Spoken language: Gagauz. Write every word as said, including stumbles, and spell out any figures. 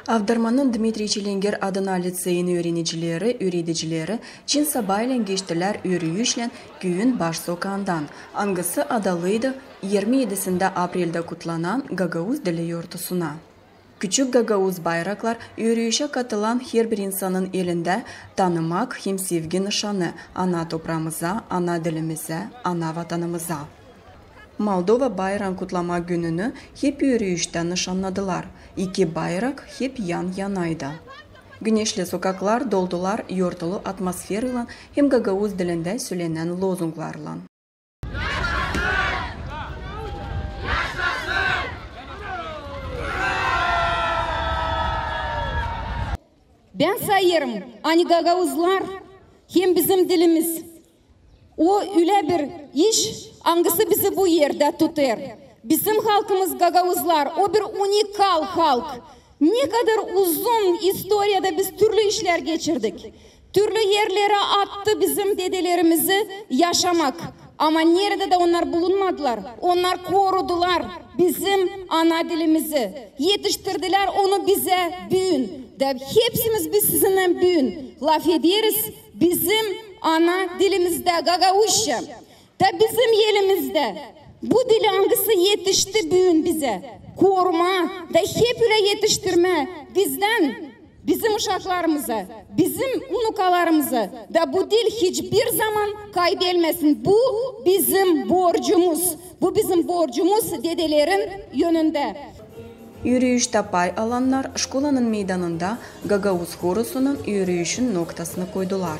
Avdarmanın Dmitriy Çelenger adına liţeyin üürenicileri, üüredicileri çin sabaylän geçtilär üürüyüşlän küüyün baş sokaandan, angısı adalıydı irmi edisindä apreldä kutlanan gagauz dili yortusuna. Küçük gagauz bayraklar, üürüyüşä katılan herbir insanın elindä tanımak hem sevgi nışanı ana topraamıza, ana dilimizä, ana vatanımıza. Moldova bayraan kutlamaa gününü hep üürüyüştä nışannadılar. İki bayrak hep yan-yanaydı. Güneşli sokaklar doldular yortulu atmosferaylan hem gagauz dilindä sölenän lozunglarlan. Bän sayêrım, ani gagauzlar hem bizim dilimiz, o ölä bir iş, angısı bizi bu erdä tutêr. Bizim halkımız gagauzlar, o bir unikal halk. Ne kadar uzun istoriyada biz türlü işlär geçirdik. Türlü erlerä attı bizim dedelerimizi yaşamak. Ama neredä dä onnar bulunmadılar, onnar korudular bizim ana dilimizi. Etiştirdilär onu bizä büün. Da hepsimiz biz sizinnän büün lafederiz bizim ana dilimizdä, gagauzça. Da bizim elimizdä bu dil, angısı etişti büün bizä korumaa da hep ölä etiştirmää bizdän bizim uşaklarımıza, bizim unukalarımıza, da bu dil hiçbir zaman kaybelmesin. Bu bizim borcumuz. Bu bizim borcumuz dedelerin önündä. Üürüyüştä pay alannar şkolanın meydanında gagauz horusunun üürüyüşün noktasını koydular.